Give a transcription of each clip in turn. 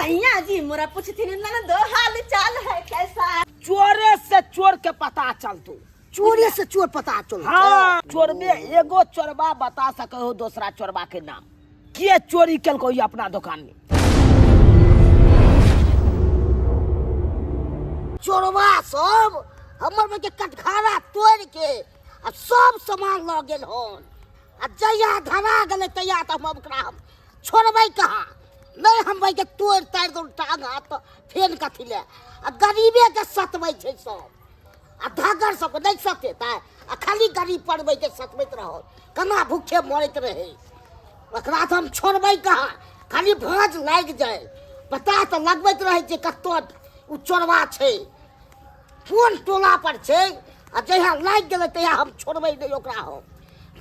सैया जी मोरा पूछथिन ननदो हाल चाल है कैसा। चोरे से चोर के पता चलतो। चोरे से चोर पता चल। हाँ, चोर में एगो चोरबा बता सके हो दोसरा चोरबा के नाम, के चोरी केलको ई अपना दुकान में। चोरबा सब हमर में के कटघारा तोड़ के आ सब सामान लऽ गेल हन, आ जहिया धरा गेलै तहिया तऽ हम ओकरा हम छोड़बै कहाँ? नहि हम के तोड़ि ताड़ि दौ टांग हाथ तऽ फेर कथी लए। आ गरीबेके सतबै छै सब, आ धगर सबके नहि सतेतै, आ खाली गरीब पढ़बैके सतबैत रहल, केना भूखे मरैत रहै। ओकरा तऽ हम छोड़बै कहाँ? खाली भाँज लागि जाय, पता तऽ लगबैत रहै छै कतऽ ओ चोरबा छै, कोन टोला पर छै, आ जहिया लागि गेलै तहिया हम छोड़बै नहि ओकरा। हम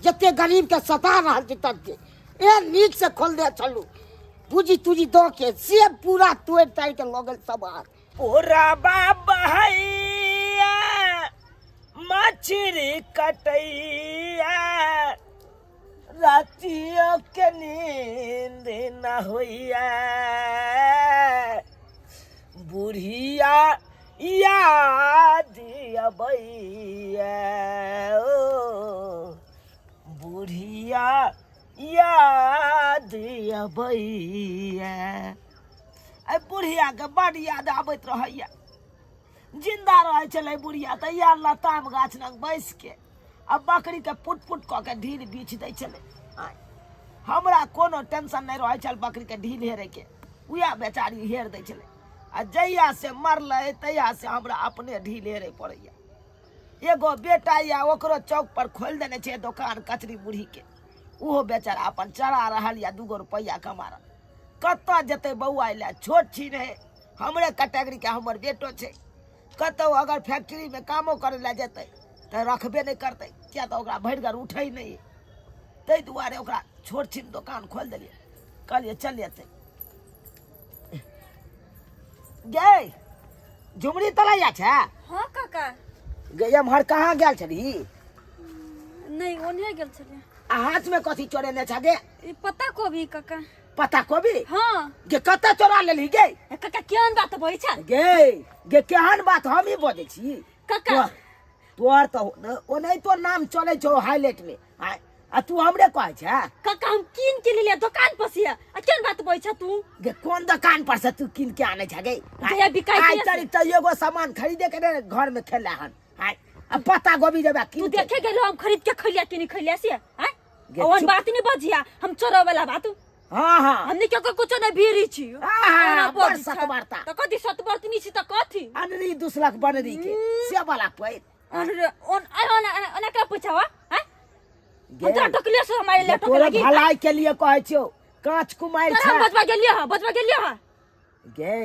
जते गरीबके सता रहल छै तते एहन नीकसँ खोलने छलहुँ, पूँजी तूजी दऽ के, से पूरा तोड़ि ताड़ि के लऽ गेल सामान। पूरा बाबा मछरी कटैया, रातियों के नींद न होइया, बुढ़िया याद अबैया, ओ बुढ़िया याद अबैया। एहि बुढ़ियाके बड्ड याद आबैत रहैया। जिंदा रहै छलै बुढ़िया तऽ इएह लताम गाछ लग बैस के आ बकरीके पुट पुट कऽ के ढील बीछ दै छलै। आँय, हमरा कोनो टेंशन नहि रहै छल बकरीके ढील हेरैके, उएह बेचारी हेर दै छलै। आ जहिया से मरलै तहिया से हमरा अपने ढील हेरै पड़ैया। एगो बेटा यऽ, ओकरो चौक पर खोलि देने छै दोकान कचरी मुरहीके, ओहो बेचारा अपन चला रहल यऽ, दूगो रुपैआ कमा रहल। कतऽ जेतै बौआ लए, छोट छी नहि, हमरे कैटेगरीके हमर बेटो छै। कतहु अगर फैक्ट्रीमे कामो करै लए जेतै तऽ रखबे नहि करतै, किया तऽ ओकरा भरि घर उठै नहि। ताहि दुआरे ओकरा छोट छिन दोकान खोलि देलियै, कहलियै चल एतै। गे झुमरी तलैया छै? हाँ काका। गे एम्हर कहाँ गेल छलही? नहीं, ओन्हे गेल छलियै। आ हाथ में कथी चोरेने छ गे? ई पत्ता कोबी काका। पत्ता कोबी? हाँ। गे कतऽ चोरा लेलही गे? ए काका, केहन बात बजै छ? गे गे केहन बात हम ही बजै छी काका? तोहर तऽ ओनाहितो नाम चलै छौ हाईलाइट में, आ तू हमरे कहै छ? काका, हम कीन के लेलियै दुकान पर से, आ केहन बात बजै छ तू? गे कोन दुकान पर से तू कीन के आनै छ गे? जहिया बिकाइ आइ छै तक तऽ एगो सामान खरीदे के ने घर में खेला हन। आइ आ पत्ता गोभी जब तू देखे गेलो हम खरीद के खैलिया कि नहीं खैलिया से? आइ गे, ओहन चुप। बात नहीं बजिया, हम चोरो वाला बात। हाँ हाँ। हमनी के कुछो नहीं भीरी छी। हाँ, ओना बड़ बजै छ। सतवार्ता। तऽ कथी सतवर्तनी छी तऽ कथी? अनरी दुसलक बनरी के से वाला पैर। अनरे ओन ओन ओना के पूछावा? हैं? गे, हम तोरा टोकलियो से हमारे गे, ले टोके तोरा लगी। भलाई के लिए कहै छियौ, कांच कुमारि तोरा हम छै। बजबा गेलियो हँ, बजबा गेलियो हँ। गे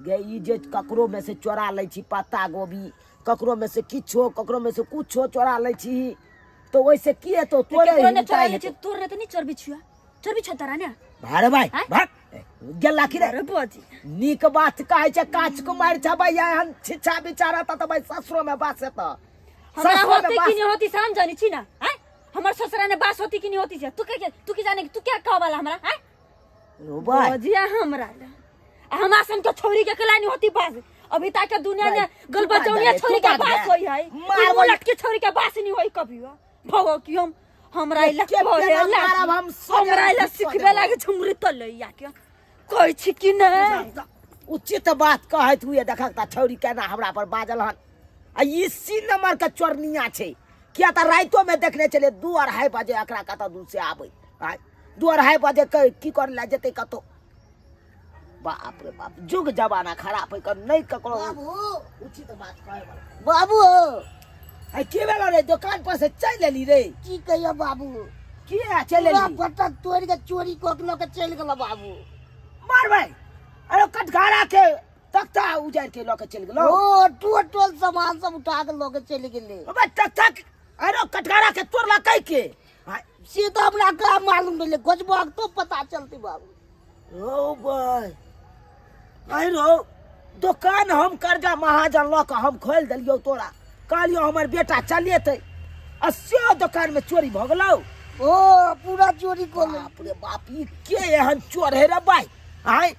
गे ई जे ककरो में से चोरा लै छी पत्ता गोभी, ककरो में से किछो, ककरो में से कुछो चोरा लै छी तो ओइसे की हेतौ? तोरे केकरो ने हिनका चोरा लै हेतौ। छी, तोर ने तऽ नहीं चोरबी छियो, चोरबी छौ तोरा ने? भारे भाई, आँय? भाग गेला की रे? अरे बाजी। नीक बात कहै छै, काच कुमारि छै भैया, एहन छिछा बिचारा तऽ भाई ससुरो में बास हेतौ। हमरा ससुरो में होती बास कि नहीं होती से हम जानी छी ना? आँय? हमर ससुरा ने बास होती कि नहीं होती से तू के, तू की जाने, तू क्या कह वाला हमरा? आँय? रो भाई। बजिया हमरा ले। आ हमरा सन के छोरी के केला नहीं होती बास। अभी तक के दुनिया भाई, में तू गल बात बचौनिया जाने, छोरी तू के बात बास जाने। होई है, मार ई बोल। उलट के छोरी के बास नहीं होई कभी। भगो कि हम हमरा इला के करे केना लागी। मारब हम सोने हमरा इला में सिखबे सोने लागे झुमरी तलैया के कहै छी कि नहीं? उचित बात कहैत हुए देखक त छौरी केना हमरा पर बाजल हन। आ ई सी नंबर के चोरनिया छै, किया तऽ राइतो में देखने छलियै 2-2:30 बजे एकरा कतऽ दूर से आबै। आँय, 2-2:30 बजे के की करे लए जेतै कतौ? बाप रे बाप, जुग जमाना खराब है, कर नहीं ककरो बाबू। उचित बात कहे वाला। बाबू। आई की भेलो रे? दुकान पर से चलि एली रे? की कहियो बाबू? किया चलि पूरा एली? बटन तोड़ि के चोरी कऽ के लऽ के चलि गेलो बाबू। मार भाई, अरे कटघारा के तख्ता उजाड़ के लऽ के चलि गेलो। ओ टोटल सामान सब उठा के लऽ के चलि गेलै। अबे तख्ता के, अरे कटघारा के तोड़ला कै के? से तऽ हमरा का मालूम भेलै, खोजबहक तो पता चलतै बाबू। ओ भाई, अरे रो दुकान हम कर्जा महाजन लऽ कऽ हम खोलि देलियौ तोरा, कहलियौ हमर बेटा चलेतै, आ से दुकान में चोरी भऽ गेलौ। ओ पूरा चोरी कऽ लेलकै। बाप रे बाप, ई के एहन चोर है रे भाई? आँय,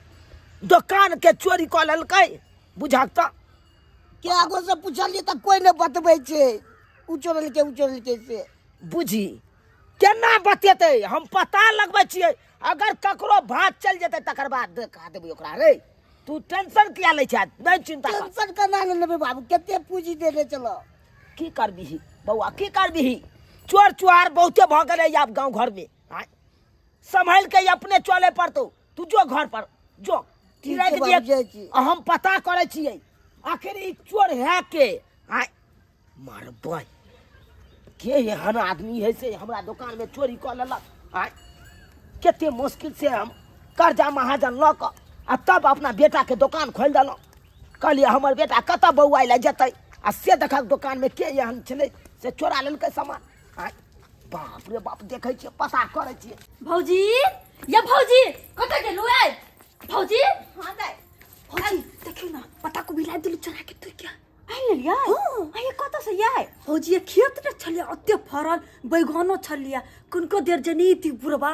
दोकान के चोरी कऽ लेलकै बुझक तऽ। के आगो से पूछलियै तऽ कोइ नहि बतबै छै उ चोरेलकै उ चोरेलकै से। बुझी केना बतेतै, हम पता लगबै छियै, अगर ककरो भात चलि जेतै तकर बाद देखा देबै ओकरा। रे तू टेंशन किया लै छै, नहि चिंता कर। टेंशन केना नहि लेबै बाबू, कते पूंजी देने छलौ। की करबिही बौआ, की करबिही, चोर चुहार बहुते भऽ गेलै आब गाँव घरमे। आँय सम्हालि के अपने चले पड़तौ। तू जो घर पर जो, ठीक छै राखि बाबू, दिअ, जाइ छी। आ हम पता करै छियै आखिर ई चोर है के। आँय मारबै के एहन आदमी है से हमरा दोकान में चोरी कऽ लेलक। आँय कते मुश्किल से हम कर्जा महाजन लऽ कऽ आ तब अपना बेटा के दोकान खोलि देलहुँ। कहलियै हमर बेटा कतऽ बौआइ लए जेतै, आ से देखक दोकान में के एहन छलै से चोरा लेलकै सामान। आँय बाप रे बाप, देखै छियै पता करै छियै। भौजी या भौजी कतऽ गेलू ए भौजी? हाँ दाइ। भौजी देखियौ ना पता को भी ला देलू चोरा के तू क्या आनि लेलियै? हाँ। आ ये कतऽ से यै? भौजी ये खेत ने छलियै ओते फड़ल बैगनो छलियै, किनको देर जनी थी बुढ़बा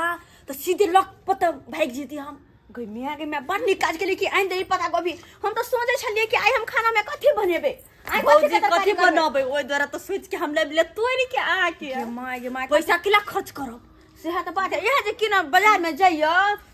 तऽ सीधे लक पता भागि जेती हम। गै माय गै माय, बड़ नीक काज केली कि आनि देली पता गोभी। हम तऽ सोचै छलियै कि आइ हम खाना में कथी बनेबै, आइ कथी भौजी के तरकारी कथी करबै? बनाबै, ओहि द्वारा तऽ सोचि के हम लाबि ले तोड़ि के अहाँके। गे माय गे माय, पैसा किला खर्च करब? सएह तऽ बात है। इएह जे कि ने बाजार में जइयो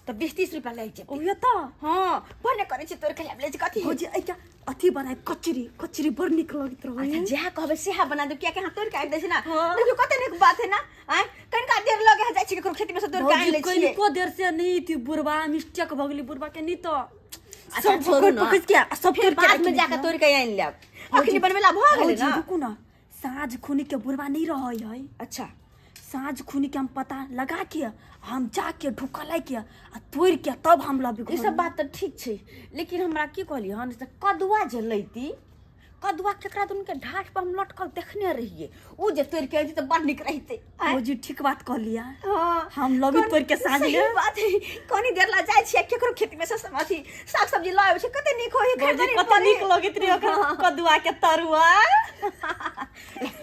तऽ 20-30 रुपया लागि जेतै। ओहे तऽ। हाँ, बड़ ने करै छी तोड़ि के लाबि लै छी कथी। भौजी एहिके अथी बनाए कचरी, कचरी बड़ नीक लगैत रहै। अच्छा जएह कहबै सएह बना देब, कियाकि अहाँ तोड़ि के आनि दै छी ना। हाँ। देखियौ कते नीक बात है ना। आँय कनिका देर लगे जाइ छी ककरो खेती में से तोड़ि के आनि लै भौजी छियै। कनिको देर से नहीं थी बुढ़बा मिस्टेक भऽ गेली बुढ़बा के, नहीं तो अच्छा, सब छोड़ू पकड़ ना। पकड़ के आ सब फेर तोड़ि के बाद में राखि जाके लेलक। तोड़ि के आनि लेब, अखनी बनबेला भऽ गेलै भौजी ना। रुकू ना, साँझ खुनी के बुढ़बा नहीं रहै है। अच्छा साँझ खुनी के हम पता लगा के हम जाके ढुकलै के आ तोड़ि के तब हम लबी ई सब बात तऽ ठीक छै, लेकिन हमरा की कहलियै हन से कदुआ जे लैती, कदुआ केकरा दुनू के ढाठ पर हम लटकल देखने रहियै, उ जे तोड़ि के अनती तऽ बड़ नीक रहितै। आँय? भौजी ठीक बात कहलियै। हाँ। हम लबी तोड़ि के साँझ सही ले। बात है। कनी देर ला जाइ छियै केकरो खेती में से अथी साग सब्जी लऽ आबै छै, कते नीक होइ है, भौजी खरीदने कते पड़ै। नीक लगैत रहै ओकर कदुआ के तरुआ।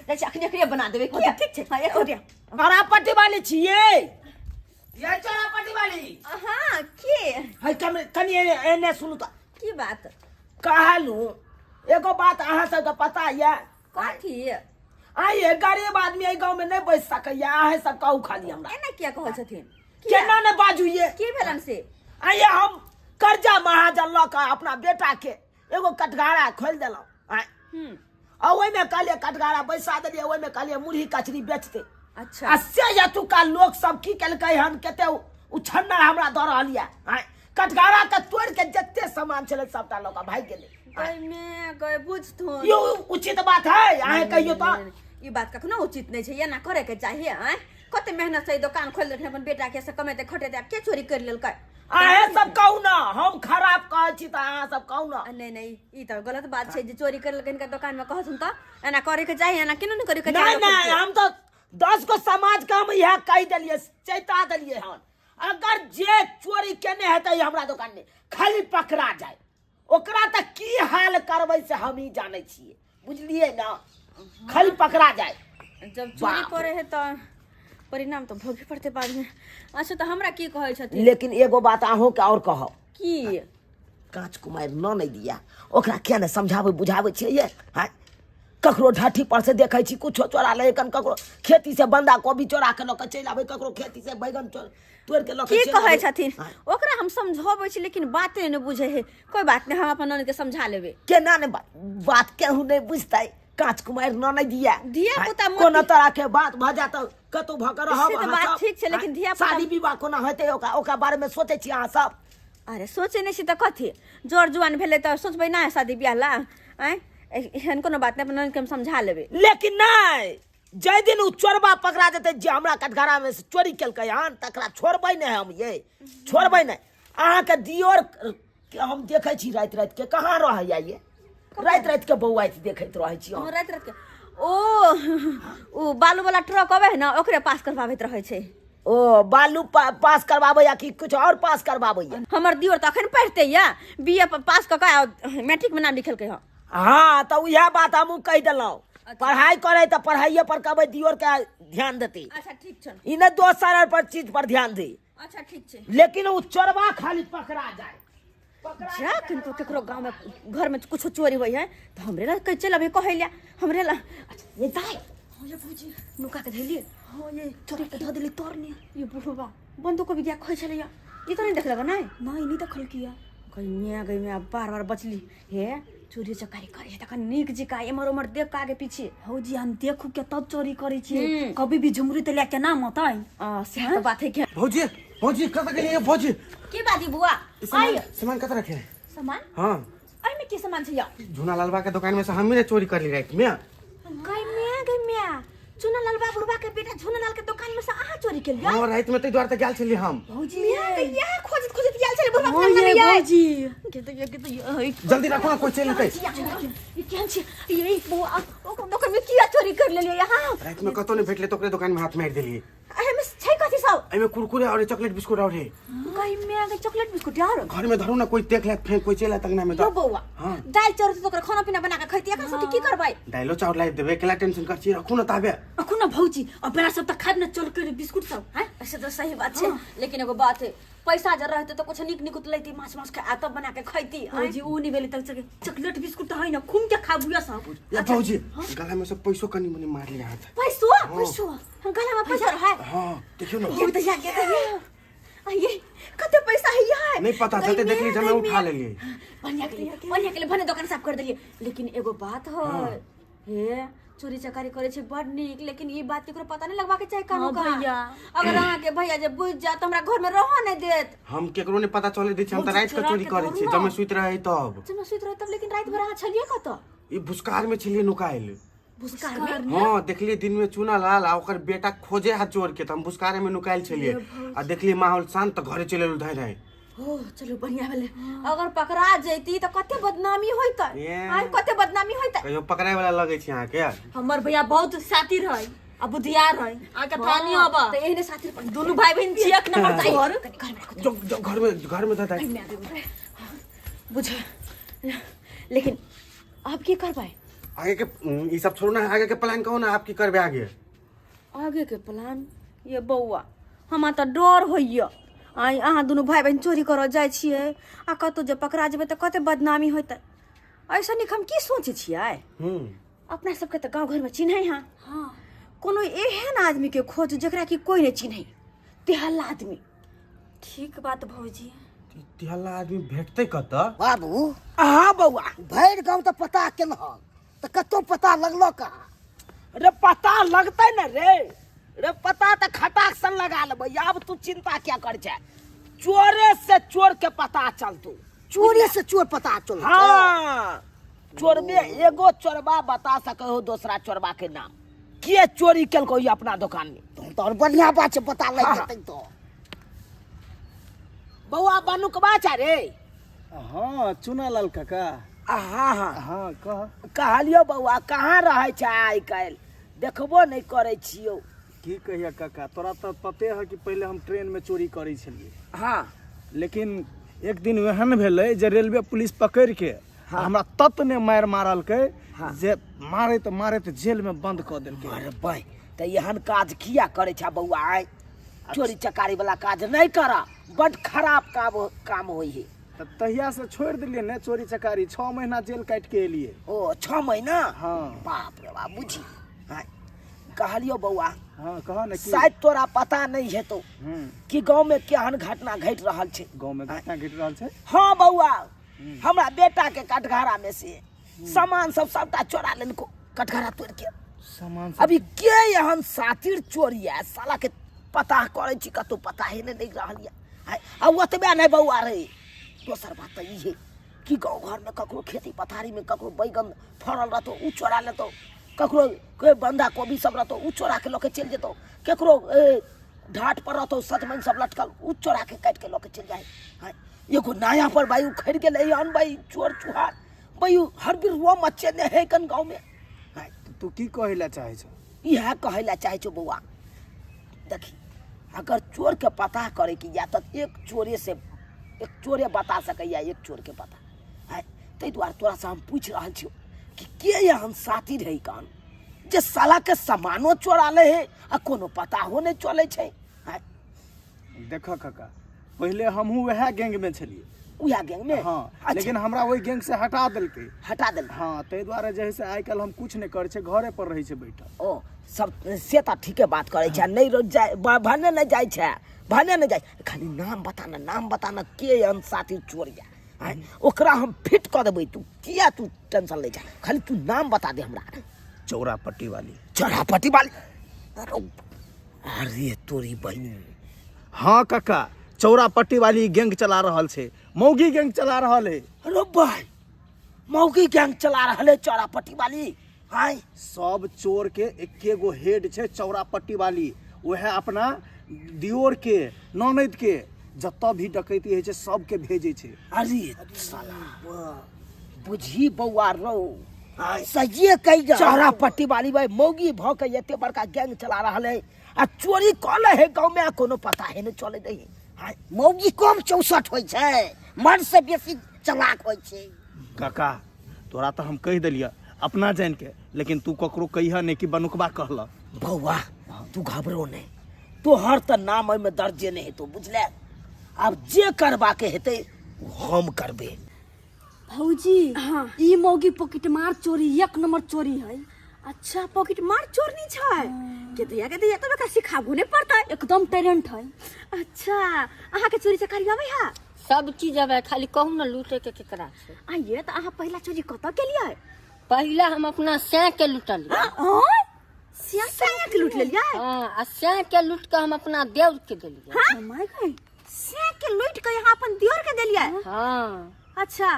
जाइ छियै अखनी अखनी बना देबै, किया? ठीक छै। हाँ, एक गोटे। चोरापट्टी वाली छियै ये, चोरापट्टी वाली। हाँ के है कम कनी एने सुनू तऽ। की बात? कहलू एगो बात अहाँ सबके पता यऽ? कथी? आइए गरीब आदमी एहि गाँव में नहीं बैस सकैया, अहाँ सब कहू खाली हमरा। एना किया कहै छथिन? केना ने बाजू ये? की भेलन से? आइए हम कर्जा महाजन लऽ कऽ अपना बेटा के एगो कटघारा खोलि देलहुँ। आँय आ ओहिमे कहलियै कटघारा बैसा देलियै, ओहिमे कहलियै मुरही कचरी बेचतै। अच्छा आ से एतुका लोक सब की केलकै हन, कते उछन्नर हमरा दऽ रहल यऽ। आँय कटघारा के तोड़ि के जते सामान छलै सबटा लऽ कऽ भागि गेलै। गै मे गै बुझथुन, यो उचित बात है? अहाँ कहियौ तऽ। ई बात कखनो उचित नहि छै, एना करे के चाहिए। आँय कते मेहनत से ई दोकान खोलि देलखिन अपन बेटा के, से कमेते खटेते, आब के चोरी करि लेलकै? अहें सब कहू ना, हम खराब कहै छी तऽ अहाँ सब कहू ना। आ नहीं नहीं, ई तऽ गलत बात छै जे चोरी करि लेलकै हिनका दोकान में, कहथुन तऽ एना करे के चाही, एना केना नहि करे के चाही? नहीं नहीं, हम तो 10 गो समाज के हम इएह कहि देलियै, चेता देलियै हन, अगर जे चोरी केने हेतै हमरा दोकान में खाली पकड़ा जाय, ओकरा तऽ की हाल करबै से हम ही जानै छियै, बुझलियै ना? खाली पकड़ा जाय। जब चोरी बाप करे है तऽ परिणाम तऽ भोगे पड़तै बाद में। अच्छा तऽ हमरा की कहै छथिन? लेकिन एगो बात अहूँ के और कहब। की? काँच कुमारि न नहि दिया, ओकरा किया ने समझाबै बुझाबै छियै ये? हाँ ककरो ढाठी पर से देखै छी कुछो चोरा लै कन, ककरो खेती से बंदा कोबी चोरा के लऽ के चलि आबै, ककरो खेती से बैगन चोर तोड़ि के लऽ के की चलि कहै आबै। छथिन? हाँ। ओकरा हम समझाबै छी लेकिन बाते नहि बुझै है। कोई बात नहीं, हम अपन ननद के समझा लेबै। केना ने बात केहू नहि बुझतै, काँच कुमारि न नहि दिया, धिया पुता मोती- कोनो तरह के बात भऽ जायत तऽ कतौ भऽ के रहब से तऽ अहाँ बात सब। ठीक छै, लेकिन हाँ, धिया पुता- शादी विवाह कोना हेतै ओकरा, ओकरा बारे में सोचै छी अहाँ सब? अरे सोचै नहि छी तऽ कथी, जर जुआन भेलै तऽ सोचबै ना शादी बियाह ला? आँय एहन कोनो बात नहि, अपन ननद के हम समझा लेबै। लेकिन नहि, जाहि दिन ओ चोरबा पकड़ा जेतै जे हमरा कटघरा में से चोरी केलकै हन, तकरा छोड़बै नहि हम, ये छोड़बै नहि। अहाँके दियोर के हम देखै छी राति राति के कहाँ रहैया ये, राति राति के बौआइत देखैत रहै छी हम। राति राति के ओ बालू वाला ट्रक अबै है ना, ओकरे पास करबाबैत रहै छै। ओ बालू पास करबाबैया कि कुछ और पास करबाबैया? हमर दियोर तऽ अखन पढ़ते या, बी ए पास कऽ के मैट्रिक में नाम लिखेलकै हँ। हाँ तऽ उएह बात हमहूँ कहि देलहुँ, पढ़ाई करे तऽ पढ़ाइए पर कहबै दियोर के ध्यान देती। अच्छा ठीक छै। ई नहि दोसर पर चीज पर ध्यान दी। अच्छा ठीक छै। लेकिन ओ चोरबा खाली पकड़ा जाए। जा किनको केकरो गाँव में घर में कुछो चोरी होइ है तो हमरे ला कह चल अभी कहै ला हमरे ला। अच्छा ये दाई। हाँ ये भौजी। नुका के धैलिए। हाँ ये चोरी के धऽ देली तोरनी। ये बुढ़वा बंदूक भी गया खोइ छलैया, ई तो नहीं देखलक नहीं? नहीं, नहीं देखल किया। गई मियाँ, गई मियाँ, बार बार बचली। हे चोरी चकारी करे है तखन नीक जिका एमहर ओमहर देख के आगे पीछे। भौजी हम देखू के तब चोरी करे छी, हम्म। कभी भी झुमरी त लेके ना मतै। आ सएह तऽ बात है के। भौजी, भौजी कतऽ गेलियै भौजी? की बाजी बुआ? ई सामान आइ सामान कतऽ रखे? सामान? हाँ। एहिमे की सामान छै यौ? झूना लालबा के दुकान में से हम ही ने चोरी कर ली रात में। गई मियाँ, गई मियाँ, चुना लाल बाबूबा के बेटा झुना लाल के दुकान में से अहाँ चोरी केलियै? हाँ, रात में तै दुआरे तऽ गेल छलियै हम। भौजी मियाँ के इएह खोजैत खोजैत गेल छलै बुढ़बा हाँ के ये अंगना में यै। भौजी। के तऽ ये, के तऽ ये, जल्दी राखो ना, कोई चलि एतै। ई केहन छै ये बौआ? ओकर दुकान में किया चोरी कर लेलियै अहाँ? रात में कतौ नहि भेटलै तऽ ओकरे दुकान में हाथ मारि देलियै। एहिमे छै कथी सब? एहिमे कुरकुरे और चॉकलेट बिस्कुट और है। गई मियाँ के चॉकलेट बिस्कुट यार। घर में धरू ना, कोई देख लेत, फेर कोई चलि आयत अंगना में यो तऽ। बौआ, हाँ। दालि चाउर से ओकरा खाना पीना बना के खैती, एकरा सबके की करबै? दाइलो चाउर लाबि देबै, केला टेंशन कर छी, रखू ना ताबे। अखू ना भौजी, अब बेरा सब तऽ खायब ना चॉकलेट बिस्कुट सब हैं। ऐसे तो सही बात छै, लेकिन एगो बात है, पैसा जर रहते तो कुछ नीक निकुत लैती, माछ मांस के आ तब बना के खैती। भौजी ऊ नहीं भेलै तब चॉकलेट बिस्कुट तऽ है ना, खूम के खाबू सब। या भौजी, गला में सब पैसो कनी मनी मार लिया हाथ। पैसो? पैसो? गला में पैसा रहे? हाँ, देखियो ना। ये तो या के तो ये कते पैसा है यार? नहीं पता चलते देखली जब मैं उठा लेलिए। बढ़िया के लिए, बढ़िया के लिए भने दुकान साफ कर देलिए। लेकिन एगो बात है, हे चोरी चकारी करे छै बड़ नीक, लेकिन ई बात केकरो पता नहीं लगवा के चाही कानो हाँ, का। भैया। अगर अहाँ के भैया जे बुझ जात हमरा घर में रह नहीं देत। हम केकरो नहीं पता चले दै छै, हम तऽ रात के चोरा चोरी के करे धरू छी, ना। जब मैं सुति रहे तब। जब मैं सुति रहे तब, लेकिन रात भर अहाँ छलिए कतऽ? ई भुसकार में छलिए नुकायल। भुसकार में? हाँ, देखलिए दिन में चूना लाल आ ओकर बेटा खोजे हाथ चोर के, तऽ हम भुसकारे में नुकायल छलिए आ देखलिए माहौल शांत तऽ घरे चलि एलहुँ धाँइ धाँइ। ओ चलू बढ़िया भेलै, अगर पकड़ा जैती तऽ कते बदनामी होइतै। ये। आइ कते बदनामी होइतै। कहियो पकड़ाय वाला लगै छै अहाँके? हमर भैया बहुत सातिर है आ बुधियार है, अहाँके था नहीं हबा। तऽ एहने सातिर पर दुनू भाई बहन छी एक नंबर चोर। कनि घर में राखू। जो जो घर में, घर में दादा। बुझ, लेकिन आब की करबै? आगे के ई सब छोड़ू ना, आगे के प्लान कहू ना, आप की करबै आगे? आगे के प्लान ये बौआ, हमरा तऽ डर होइया। आइ अहाँ दुनू भाई बहन चोरी करऽ जाइ छियै आ कतौ जे पकड़ा जेबै तऽ कते बदनामी होइतै। ऐसा नीक हम की सोचै छियै, हम्म अपना सबके तऽ गाँव घरमे चिन्है हँ। हाँ। कोनो एहन आदमीके खोजू जकरा कि कोइ नहि चिन्है, तेहल्ला आदमी। ठीक बात भौजी। तिहल्ला आदमी भेटतै कतऽ? बाबू। हाँ बौआ। भरि गाँव तऽ पता केलहक तऽ कतौ पता लगलो कहाँ? रे पता लगतै ने रे, रे पता तऽ खटाक सन लगा लेबै, आब तू चिंता क्या कर छै, चोरे से चोर के पता चलतौ। चोरे से चोर पता चलतौ? हाँ, चोरबे एगो चोरबा बता सकै हो दोसरा चोरबा के नाम, के चोरी केलको ई अपना दुकान में। तहन तऽ और बढ़िया बात छै, पता लागि हाँ। जेतै तऽ। बौआ बनुकबा छै रे? हाँ, चुनालाल काका। हाँ हाँ। हाँ कह। कहलियो बौआ कहाँ रहै छै आइ काल्हि, देखबो नहि करै छियौ। की कहिया काका, तोरा तऽ पते है कि पहिले हम ट्रेन में चोरी करै छलियै। हाँ। लेकिन एक दिन एहन भेलै जे रेलवे पुलिस पकड़ि के हमरा तत ने मारि मारलकै जे मारैत मारैत जेल में बंद कऽ देलकै। अरे भाई, तऽ एहन काज किया करै छै बौआ? आइ चोरी चकारी वाला काज नहि कर, बड खराब काम काम होइ है। तऽ तहिया से छोड़ि देलियै ने चोरी चकारी, 6 महीना जेल काटि के एलियै। ओ 6 महीना? हाँ। बाप रे बाप, बुझी। हाँ, कहलियो बौआ। हाँ कह ने की? शायद तोरा पता नहीं हेतौ हम्म कि गाँव में केहन घटना घटि रहल छै। गाँव में घटना घटि रहल छै? हाँ बौआ, हमरा बेटा के कटघरा में से सामान सब सबटा चोरा लेलको, कटघरा तोड़ के सामान सब? अभी के एहन सातिर चोरी है साला के पता करै छी, कतौ पता ही नहीं रहल ये। आ ओतबे नहीं बौआ रे, दोसर बात तऽ ई है कि गाँव घर में ककरो खेती पथारी में ककरो बैगन फड़ल रहतौ उ चोरा लेतौ, ककरो कोई बंधा कोबी सब रहतौ उ चोरा के लऽ के चलि जेतौ, ककरो ढाट पर रहतौ सजमनि सब लटकल उ चोरा के काटि के लऽ के चलि जाइ। हाँ, एगो नया पर भाई उखड़ि गेलै हन भाई चोर चुहार भाई, हर बेर रुआ मचेने है कन गाँव में। हाँ, तू की कहै लए चाहै छौ? इएह कहै लए चाहै छौ बौआ, देखी अगर चोर के पता करे के या तऽ एक चोरे से एक चोरे बता सकैया एक चोर के पता है। ताहि दुआरे तोरा से हम पूछि रहल छियौ कि के एहन साथी रहै कान जे साला के सामानो चोरा ले है आ कोनो पता हो नहीं चलै छै। हाँ। देख काका, पहिले हमहूँ वएह गैंग में छलियै। उएह गैंग में? हँ। अच्छा। लेकिन हमरा ओहि गैंग से हटा देलकै। हटा देलकै? हँ, ताहि दुआरे जे है से आइ काल्हि हम किछु नहि करै छियै, घरे पर रहै छै बैठल। ओ सब से तऽ ठीके बात करै छै। नहि रोज जाय, भने नहि जाइ छै, भने नहि जाइ। खाली नाम बता ना, नाम बता ना, के एहन साथी चोर या आँय, ओकरा हम फिट कऽ देबै। तू किया तू टेंशन लै छै? खाली तू नाम बता दे हमरा। चौरा पट्टी वाली। चौरा पट्टी वाली? अरे अरे तोरी बहिन। हाँ काका, चौरा पट्टी वाली गैंग चला रहल छै, मौगी गैंग चला रहल है। अरे भाई, मौगी गैंग चला रहल है चौरा पट्टी वाली? आँय, सब चोर के एके गो हेड छै, चौरा पट्टी वाली। वएह अपना दियोर के, ननैद के, जतऽ भी डकैती होइ छै सबके भेजै छै। अरे साला, बुझी बौआ रौ। आँय, सहिए कहि रहल। चौरा पट्टी वाली भाई मौगी भऽ के एते बड़का गैंग चला रहल है आ चोरी कऽ ले है गाँव में आ कोनो पता है नहीं चले दही। आँय, मौगी कम चौसठ होइ छै, मर्द से बेसी चलाक होइ छै। काका, तोरा तऽ हम कहि देलियऽ अपना जानि के, लेकिन तू ककरो कहिह नहि कि बनुकबा कहलक। बौआ, तू घबरो नहि, तोहर तऽ नाम एहिमे दर्जे नहि हेतौ, बुझले? आब जे करबाके हेतै ओ हम करबै। भौजी। हाँ। ई मौगी पॉकेट मार चोरी, एक नंबर चोरी है। अच्छा, पॉकेट मार चोरनी छै? के दैया के दैया, तब एकरा सिखाबो नहि पड़तै। एकदम टैलेंट है। अच्छा, अहाँके चोरी चकारी अबै है? सब चीज अबै, खाली कहू ने लूटे के केकरा छै। आइए तऽ अहाँ पहिला चोरी कतऽ केलियै? पहिला हम अपना सैं के लूटलियै। आँय, सैं के लूट लेलियै? हाँ, आ सैं के लूट के हम अपना देवर के देलियै। हाँ? My गई। सैं के लूट के यहाँ अपन दियोर के देलियै? हाँ। अच्छा,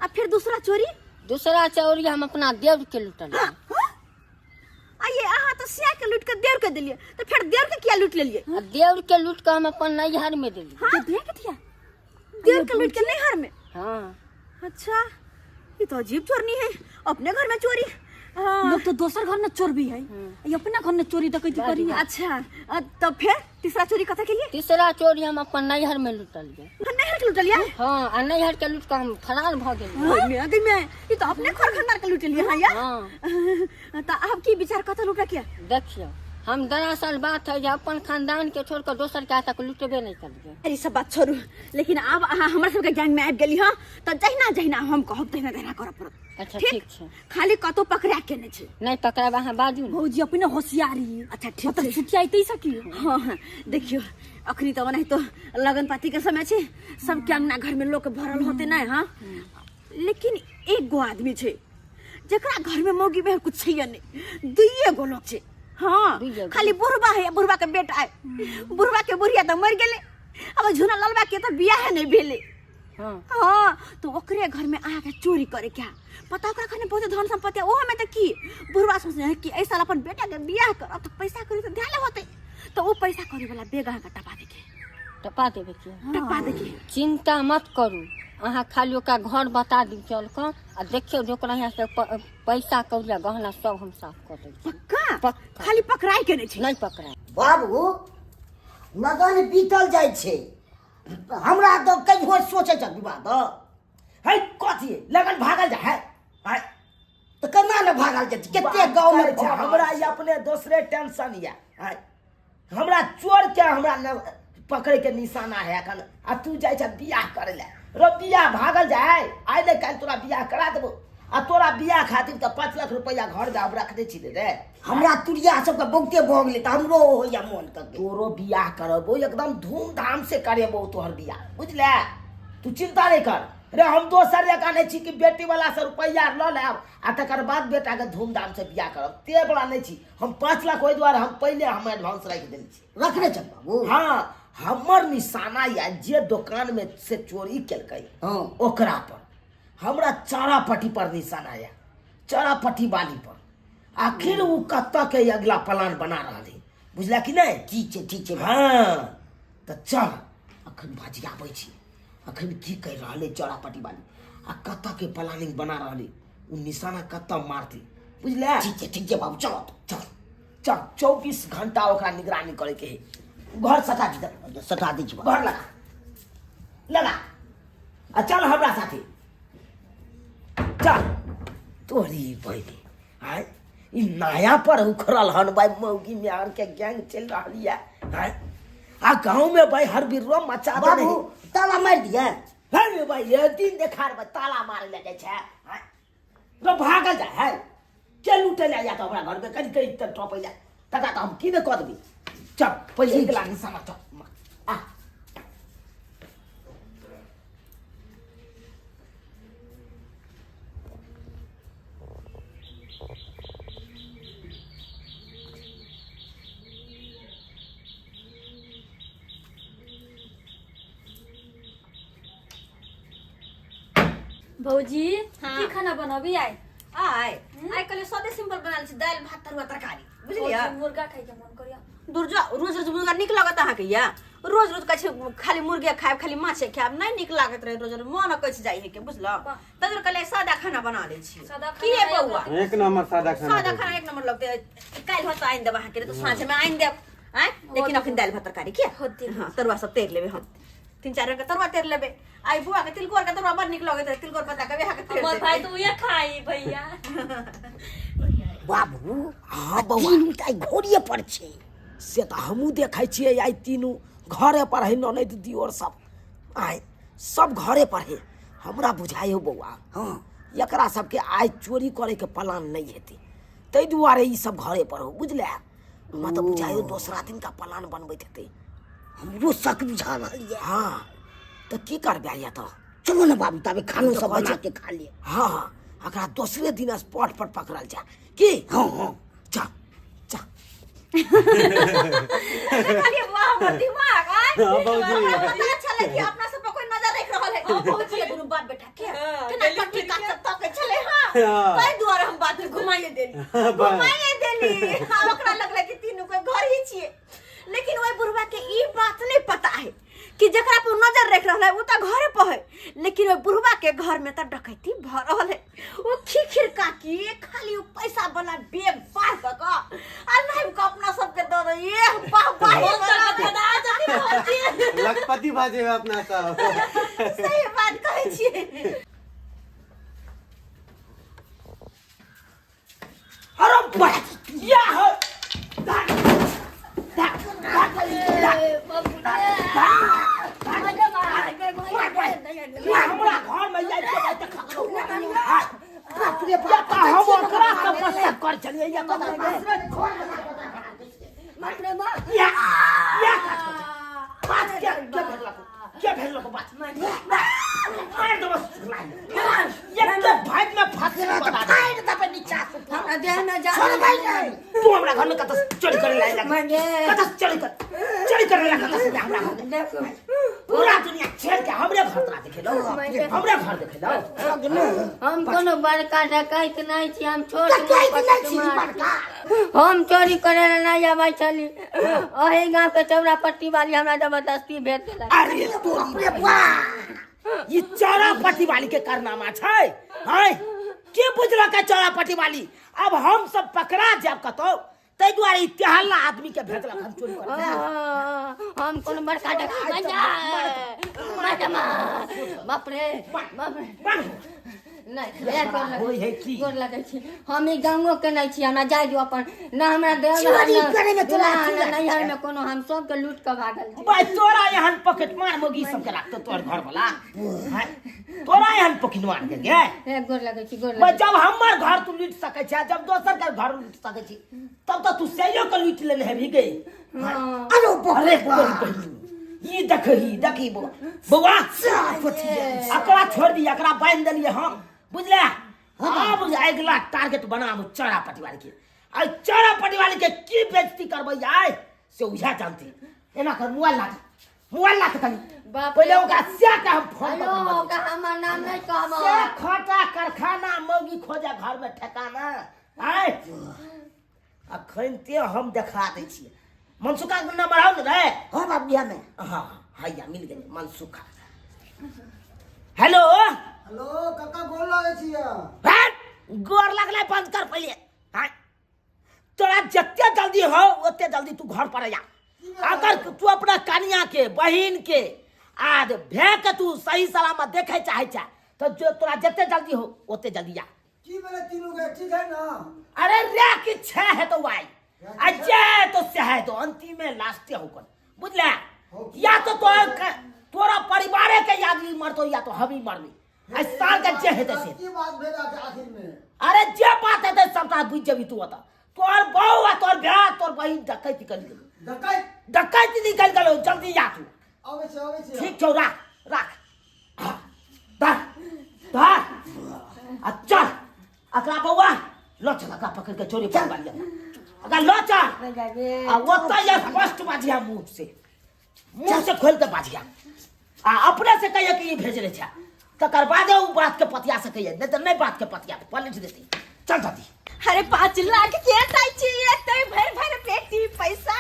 आ फिर दूसरा चोरी? दूसरा चोरी हम अपना देवर के लूटलियै। आइए, अहाँ तऽ सैं के लूट के देवर के देलियै, तऽ फेर देवर के किया लूट लेलियै? आ देवर के लूट के हम अपन नैहर में देलियै। हाँ? के दिया के दिया? देवर के लूट के नैहर में? हाँ। अच्छा, ये तो अजीब चोरनी है, अपने घर में चोरी। हाँ। लोग तो दोसर घर में चोर भी है, ये अपना घर में चोरी डकैती करी है। अच्छा, तब फिर तीसरा चोरी कथा के लिए? तीसरा चोरी हम अपन नैहर में लूटलियै। हाँ, नैहर के लूटलियै? हाँ, आ नैहर के लूट के हम फरार भऽ गेलियै। मैं गई मैं, ये तो अपने घर खानदान के लूटलियै। हाँ यार। हाँ। तो आप की विचार कथा लूटा किया? देखियौ, हम दरअसल बात है जे अपन खानदान के छोड़ के दोसर के तक लुटबे नहीं करियै। अरे सब बात छोड़ू, लेकिन आब अहाँ हमरा सबके गैंग में आबि गेली हँ तऽ जहिना जहिना हम कहब तहिना तहिना करऽ पड़त। अच्छा, ठीक छै। खाली कतौ पकड़ा के नहि छै। नहि पकड़ायब, अहाँ बाजू ने। भौजी अपने होशियारी। अच्छा ठीक मतलब छै। छुटियाइते सकी। हाँ हाँ, देखियौ अखनी तऽ ओनाहितो लगन पाती के समय छै, सबके अंगना घर में लोक भरल होते नहि। हाँ, लेकिन एक गो आदमी छै जकरा घर में मौगी में कुछ छैये नहीं, दुइये गो लोग छै। हाँ। दुइये गो। खाली बुढ़बा है, बुढ़बा के बेटा है। बुढ़बा के बुढ़िया तऽ मरि गेलै, अब झुना ललबा के तऽ बियाह नहि भेलै। हाँ। हाँ, तो ओकरे घर में आके चोरी करे क्या पता, ओकरा घर में बहुत धन संपत्ति है। ओहो में तऽ की बुढ़बा सोचने है कि एहि साल अपन बेटा के बियाह करब तऽ पैसा करी तऽ ध्यान होते, तऽ ओ पैसा करी वाला बेग अहाँके टपा देके। टपा देबै के? टपा देके। चिंता मत करू अहाँ, खाली ओकरा घर बता दियौ चल कऽ, आ देखियौ जे ओकरा यहाँ से पैसा कौड़िया गहना सब हम साफ कऽ दै छी। पक्का? पक्का। खाली पकड़ाइ के नहि छै। नहि पकड़ाय। बाबू, लगन बीतल जाइ छै, हमरा तऽ कहियो सोचै छ विवाह दऽ। है कथी लगन भागल जा है? आँय, तऽ केना ने भागल जाइ छै, कते गाँव में करै छै, हमरा ई अपने दोसरे टेंशन यऽ। आँय, हमरा चोर के हमरा न पकड़े के निशाना है एखन, आ तू जाइ छ बियाह करे ले। रो बियाह भागल जाय, आइ ने काल्हि तोरा बियाह करा देबो, आ तोरा बियाह खातिर तऽ 5 लाख रुपया घर जाब रखने छी रे। हमरा तुरिया सबके बहुते भऽ गेलै तऽ हमरो होइया मोन कऽ। तोरो बियाह करबो, एकदम धूमधाम से करेबो तोहर बियाह, बुझले? तू चिंता नहीं कर रे। हम दोसर जकाँ नहि छी कि बेटी वाला से रुपैआ लऽ लेब आ तकर बाद बेटा के धूमधाम से बियाह करब, ते बड़ा नहि छी हम। 5 लाख ओहि दुआरे हम पहिले हम एडवांस राखि देने छी। रखने छ बाबू? हाँ, हमर निशाना या जे दोकान में से चोरी केलकै। हाँ। ओकरा पर हमरा चारा पट्टी पर निशाना या, चारा पट्टी वाली पर। आखिर उ कतऽ के अगला प्लान बना रहल है, बुझला कि नहि? ठीक छै, ठीक छै। हाँ तऽ चल, अखन भाजी आबै छी। अखन की कहि रहल है चौरा पट्टी वाली आ कतऽ के प्लानिंग बना रहल है, उ निशाना कतऽ मारती, बुझले? ठीक छै, ठीक छै बाबू, चलो। चल चल, 24 घंटा ओकरा निगरानी करे के है। घर सटा दी। सटा दै छी बाबू। घर लगा लगा आ चल हमरा साथे चल। तोरी बहिनी, आय ई नया पर उखड़ल हन भाई, मौगी म्यार के गैंग चल रहल या। आय, आ गांव में भाई हर बिर्रो मचा देने। बाबू, ताला मारि दिए। अरे भाई ये दिन देखार में ताला मारे ले जाइ छै आँय? तो भागल जाइ है के लूटे ले आया तो हमरा घर में कनि कनि तक टपै जा तकरा तऽ हम की नहि कऽ देबै। चल पहिले एकला निशाना चल आ। भौजी की खाना बनबी आइ? आइ आइ कहलियै सादे सिंपल बनाल छी, दालि भात तरुआ तरकारी, बुझलियै? भौजी, मुर्गा खाइ के मन करिया। दूर जा, रोज रोज मुर्गा नीक लागत अहाँके? या रोज रोज कहै छै खाली मुर्गे खायब, खाली माछे खायब, नहि नीक लागैत रहै। रोज रोज मन कहै छै जाइ के, बुझलहुँ? तब दुआरे कहलियै सादा खाना बना लै छी। सादा की ये खाना बौआ? एक नंबर सादा खाना। सादा खाना एक नंबर लगतै। काल्हि होत आनि देब अहाँके, तऽ साँझमे आनि देब आँय, लेकिन अखन दालि भात तरकारी किया होतै। हँ, तरुआ सब तैर लेबै हम, तीन चारि रंग के तरुआ तैर लेबै। आइ बौआ के तिलकोर के तरुआ बड़ नीक लगैत रहै, तिलकोर पत्ता के वएह के तैर हमर देबै। भाई तऽ उहे खाई भैया। बाबू। हँ बौआ। तीनू तऽ आइ घोड़िए पर छै। से तऽ हमहूँ देखै छियै, आइ तीनू घरे पर है, ननैद दियोर सब आइ सब घरे पर है। हमरा बुझाइ हो बौआ, हँ, एकरा सबके आइ चोरी करैके प्लान नहि हेतै, ताहि दुआरे ई सब घरे पर हो, बुझले? हमरा तऽ बुझाइ हो दोसरा दिन का प्लान बनबैत हेतै। हमरो शक बुझा रहल यऽ। हँ, तऽ की करबै या तऽ? चलो ने बाबू, ताबे खानो तऽ सब कहै बना छै- के खा लिअ। हँ हँ, एकरा दोसरे दिन स्पॉट पर पकड़ल जाय की? हँ हँ, चल चल। देखलियै बौआ हमर दिमाग आइ? हँ, भौजी। हमरा पता छलै कि अपना सब पर कोई नजर राखि रहल है। भौजी दुनू बाप बेटा के केना पट्टी काट सब तकै छलै। हँ, हँ। ताहि दुआरे हम बात घुमाइए देली, घुमाइए देली। आ ओकरा लगलै कि तीनू कोई घर ही छियै, लेकिन ओहि बुढ़वा के ई बात नहीं पता है कि जकरा पर नजर रख रहल है ओ तऽ घरे पर है, लेकिन ओहि बुढ़वा के घर में तऽ डकैती भऽ रहल है। ओ खिखिर काकी खाली ओ पैसा वाला बैग पार कऽ कऽ आ लाइव कऽ अपना सबके दऽ दे, ये वाह वाह। हम तऽ गदगदा जती भौजी। लखपति भऽ जेबै अपना सब। सही बात कहै छियै। अरे बा या हो धा धा धा धा हमरा घर में जाय के बात बाप रे या बाप, तऽ हम ओकरा से मस्का कर चलिए या तऽ या या बात के के भेजलक, के भेजलक बात? मार देबो ये के भाग में फंसे तऽ बता दे। फाड़ि देबै नीचा से। हमरा देह में जा छोड़बै नहि। तू हमरा घर में कतऽ चोरी करे लायक, कतऽ चोरी कर, चोरी करे लायक कतऽ से हमरा घर में? पूरा दुनिया छेड़ के हमरे घर तोरा देखेलौ, हमरे घर देखेलौ। हम कोनो बड़का डकैत नहीं छी, हम छोट डकैत नहि छी मोट बड़का। हम चोरी करे ला नहीं आबै छली, ओही गांव के चौरा पट्टी वाली हमरा जबरदस्ती भेज देलक। अरे बाप रे बाप, ई चौरा पट्टी वाली के कारनामा छै हैं? के बुझलक है चौरा पट्टी वाली? अब हम सब पकड़ा जाब कतौ, ताहि दुआरे ई तेहल्ला आदमी के भेजलक हम चोरी करे। हाँ, हम कोनो बड़का डकैत, बाप रे बाप रे। नहीं, ए, गोर लगै- होय है की? गोर लगै छी। हम ई गाँवो के नहीं छी, हमरा जाय दियौ अपन न हमरा देह चोरी करे में तोरा अथी लागै नैहर में कोनो हम सबके लूट के भागल छी। भाई तोरा एहन पॉकेट मार मोगी सबके राखतो तोहर घर वाला हैं? तोरा एहन पॉकेट मार के गे। ए, गोर लगै छी, गोर भाई लगै। जब हमर घर तू लूट सकै छै, जब दोसर के घर लूट सकै छी, तब तऽ तू सैयो के लूट लेने हेबही गे। हाँ। अरे बाप अरे रे बाप, बहिन, ई देखही देखही बौआ बौआ, एकरा छोड़ दी, एकरा बान्हि देलियै हम, बुझले? आब अगिला टारगेट बनाबू चौरा पटिवाली के। आइ चौरा पटिवाली के की बेइज्जती करबै आइ से उएह जानती। एना कर, मोबाइल ला, मोबाइल ला के कनी बाप रे। पहिले ओकरा से के हम फोन हेलो पर बनबै। ओकरा हमर नाम नहीं कहब। से खोटा कारखाना मौगी खोजे घर में ठेकाना। आइ अखन ते हम देखा दै छियै। मनसुखा के नंबर आउ ने रे? हँ बाबू, बिहार में। हाँ हैया मिल गेलै मनसुखा। हेलो हेलो काका, गोर लागै छियै। हट, गोर लगलै बंद कर पहिले। हाँ, तोरा जते जल्दी हो ओते जल्दी तू घर पर आ। अगर तू अपना कनिया के, बहिन के आर भै के तू सही सलामत देखे चाहे छै तो जो तोरा जते जल्दी हो ओते जल्दी आ। की भेलै तीनू के, ठीक है ना? अरे रे कि छे है तो आई आ जे है तो से है तो अंतिम में लास्ट हो कर, बुझले? या तो तोहर तोरा परिवारे के आदमी मरतो या तो हम ही मरबी। आइ साल के जे हेतै से। की बात भेल आखिर में? अरे जे बात हेतै सबटा बुझि जेबी तू। ओतऽ तोहर बहू आ तोहर भाय तोहर बहिन डकैत निकलि गेलौ। डकैत? डकैत निकलि गेलौ, जल्दी जा तू। अबै छै, अबै छै। ठीक छौ, राख राख, धर धर आ चल। अकरा बौआ लऽ चल, अकरा पकड़ के चोरी पकड़ लिया, अकरा लऽ चल आ ओतऽ स्पष्ट बाजिया, मुँह से मुँह से खोलि के बाजिया आ अपने से कहिए कि ई भेजने छै, तकर बादे ओ बात के पतिया सकैए, नहीं तऽ नहीं बात के पतिया पलट देती। चल जल्दी। अरे 5 लाख के अटैची एते भर भर पेटी पैसा,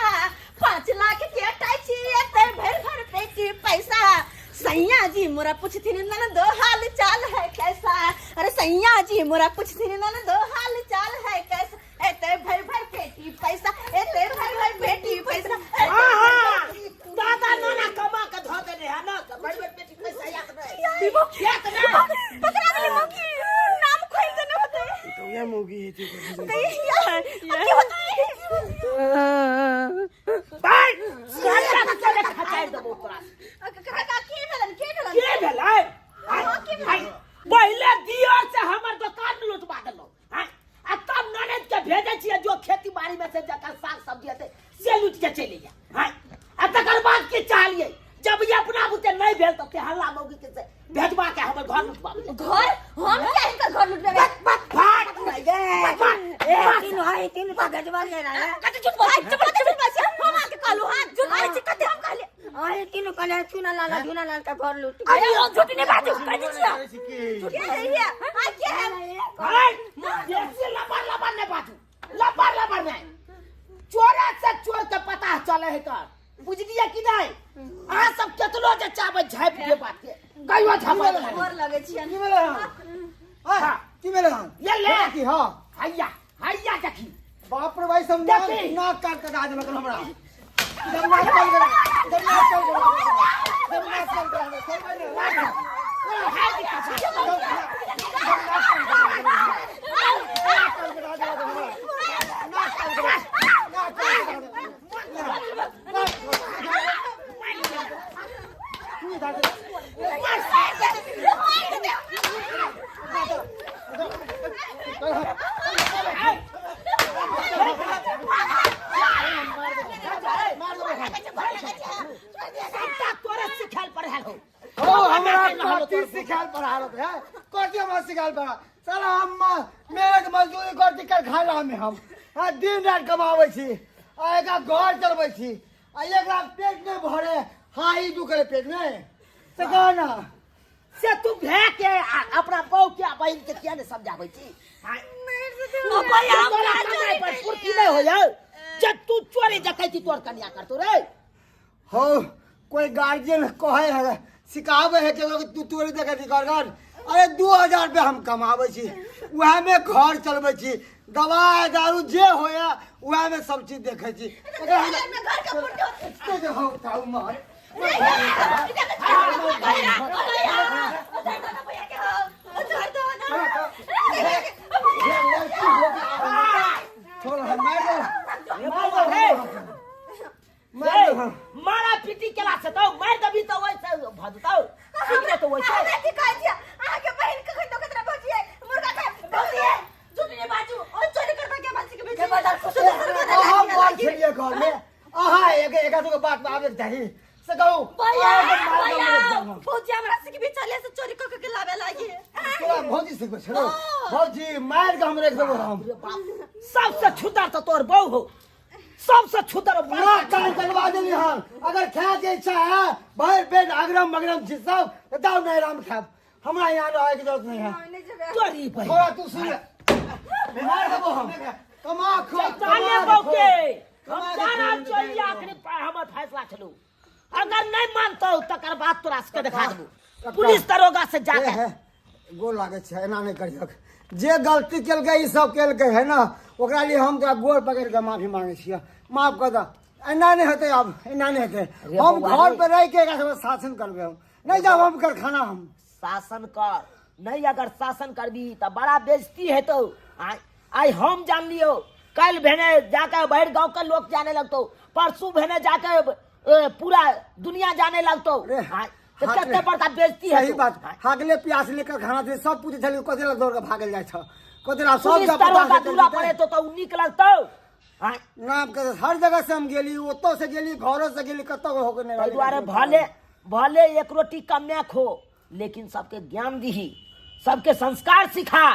5 लाख के अटैची एते भर भर पेटी पैसा। सैया जी मोरा पूछथिन ननदो हाल चाल है कैसा, अरे सैया जी मोरा पूछथिन ननदो हाल चाल है कैसा, एते भर भर पेटी पैसा, एते भर भर पेटी पैसा। दादा नाना कमा के धो देने है ना, भर भर पेटी पैसा याद नहीं, याद नहीं। पकड़ा गेली मौगी, नाम खोल देने होते। तो ये मौगी है थी। यार की होते? भाई सारा चले खचाई देबो तोरा। काका की भेलन, की भेलन? के भेलै? पहिले दियर से हमर दुकान लुटवा देलौ आ तब ननद के भेजै छियै जो खेती बाड़ी में से जकर साग सब्जी हेतै से लुटि के चलि अइयै। आ तकर बाद की चाहलियै? जब ई अपना बुते नहि भेल तऽ हल्ला मौगी के से भेजवा के हमर घर लुटवा देलै। घर? हम किया हिनकर घर लुटबेबै? भाग। ए तीन हाय तीन तो गजबा ले रहा है। कते झूठ बोलै छी, कते झूठ बोलै छी, हम अहाँके कहलहुँ, हाँ झूठ बोलै छी, कते हम कहलियै? अरे तीनों कहले चूना लाल झूना लाल का घर लूट। अरे हम झूठ नहीं बाजू, कह दै छियै। के है ये? हाँ के है? हाय, बेसी लबर लबर नहि बाजू, लबर लबर नहि। चोरा से चोर के पता चले है कर, बुझलियै कि नहि? अहाँ सब केतनो जे चाहबै झापि के बात के कहियो झापै नहि। गोर लगै छियनि। की भेलै हन? आँय, की भेलै हन? ये ले। की हाँ? हैया हैया देखी। बाप रे भाई, सब नाक देखी। नाक काट के दे देलक हमरा। जब नाक काट के, जब नाक काट के, जब नाक काट के, सब नाक सबटा तोरे सिखायल पढ़ायल हो। ओ हमरा कथी सिखायल पढ़ायल है? कथी हमरा सिखायल पढ़ा? साला हम मेहनत मजदूरी करती कारखाना में हम आ दिन रात कमाबै छी आ एकरा घर चलबै छी आ एकरा पेट नहि भरे, हाई दू करे पेट में से कह ना। से तू भए के आ अपना बहू के आ बहिन के किया नहीं समझाबै छी? भैया, हम तोरा कहाँ कमाइ चोरी पर केलियै? पूर्ति नहि होइए जे तू चोरी जकै छी तोर कनिया करतौ रे। हो कोई गार्जियन कहे है, सिखावे है कि लोग तू तोरी देखे छी घर घर। अरे 2000 रुपया हम कमाबै छी, उएह में घर चलबै छी, दवाई दारू जे होया उएह में सब चीज देखै छी। घर में घर के पूर्ति होत। ते हो ताऊ मार। छोड़, हम मार दो, मार दो, मार दो। मारा पीटी केला से तो मार देबी तो वैसे भऽ जेतौ, ठीक रहतौ वैसे। हमरा की कहै छियै? अहाँके बहिन कखन तो कतरा भौजियै मुर्गा खाय भौजियै, झूठ नहि बाजू, ओ चोरी करबा के भौजी के बेटी। अहाँ बात छलियै घर में, अहाँ एक एक सबके बात में आबे के चाही से कहू। भैया, अहाँके मार दो, भैया, मार दो। भौजी हमरा सिखबी चले से चोरी कऽ के लाबे लागी। तोरा भौजी सिखबै छलो? भौजी मारि के हम राखि देबो हम। सबसे छुदर तऽ तोर बहू हो, सबसे छुदर। नाक कान कटवा देली हन। अगर खाए के इच्छा है भरि पेट अगरम बगरम चीज सब तऽ जाउ नहीं राम खायब, हमरा यहाँ रहै के जरूरत नहीं है। तोरी बहिन। थोड़ा तू सुन ले, मार देबो हम, कमा खो। चैताने कमा बहू खो। के हम कमा के जाना खो। चाहिए। आखिरी हमर फैसला छलू, अगर नहीं मानतौ तकर बाद तोरा सबके देखा देबू पुलिस दरोगा से ए जाके। हे, गोर लागै छै, एना नहि करियक। जे गलती केलकै ई सब केलकै है ना, ओकरा लिए हम तोरा गोर पकड़ि कऽ माफी मांगै छियै, माफ कऽ दऽ। एना नहि हेतै आब, एना नहि हेतै। अरे हम बौआ घर रे। पर रहि के एकरा सबके शासन करबै, हम नहि जाब हम कारखाना हम। शासन कर नहीं, अगर शासन करबी तऽ बड़ा बेइज्जती हेतौ। आइ आइ हम जान लियौ, काल्हि भेने जाके भरि गाँव के लोक जाने लगतौ, परसू भेने जाके पूरा दुनिया जाने लगतौ। रे। आइ तऽ हाथ कते में- बड़का बेइज्जती है सही बात। हागले प्यास लेकर खाना थे, सब पूछे छलियै कथी लए दौड़ के भागल जाइ छ, कथी लए सब पुलिस जगह दरोगा पता से दूरा चलि पर जेतै। एतौ तऽ उ नीक लगतौ आँय? नाम के हर जगह से हम गेली, ओतौ से गेली, घरो से गेली, कतौ होके नहि ताहि रहलै। दुआरे भले भले एक रोटी कमे खो, लेकिन सबके ज्ञान दीही, सबके संस्कार सिखा।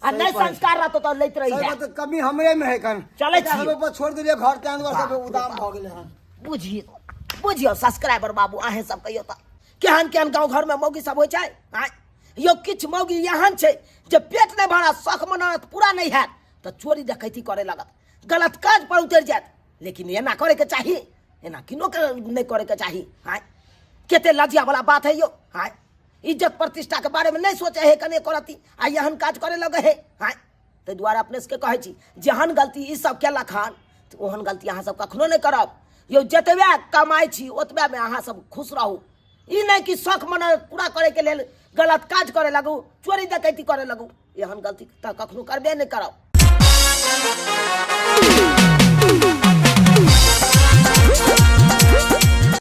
आ सही नहि बात। संस्कार रहतो तऽ लैत रही। सही बात, कमी हमरे में है कन। चलै एकरा छी। सब ऊपर छोड़ देलियै घर के अंदर, सब उदाम भऽ गेलै हन। बुझियौ बुझियौ सब्सक्राइबर बाबू, अहें सब कहियौ तऽ केहन केहन गाँव घरमे मौगी सब होइ छै? आँय यौ, किछु मौगी एहन छै जे पेट नहि भरत, शौख मनोरथ पूरा नहि हैत तऽ चोरी डकैती करे लगत, गलत काज पर उतरि जायत। लेकिन एना करैके चाही? एना किनो के नहि करैके चाही। आँय, कते लज्जा वाला बात है यौ। आँय, इज्जत प्रतिष्ठा के बारे में नहीं सोचे है कने करती आ एहन काज करे लगे है। आँय, ताहि दुआरे अपने सबके कहै छी, जेहन गलती ई सब केलक हन तऽ ओहन गलती अहाँ सब कखनो नहि करब यौ। जतबे कमाइ छी ओतबे मे अहाँ सब खुश रहू। ई नहि कि शौख मन पूरा करैके लेल गलत काज करे लगू, चोरी डकैती करे लगू। एहन गलती तऽ कखनो करबे नहि करब।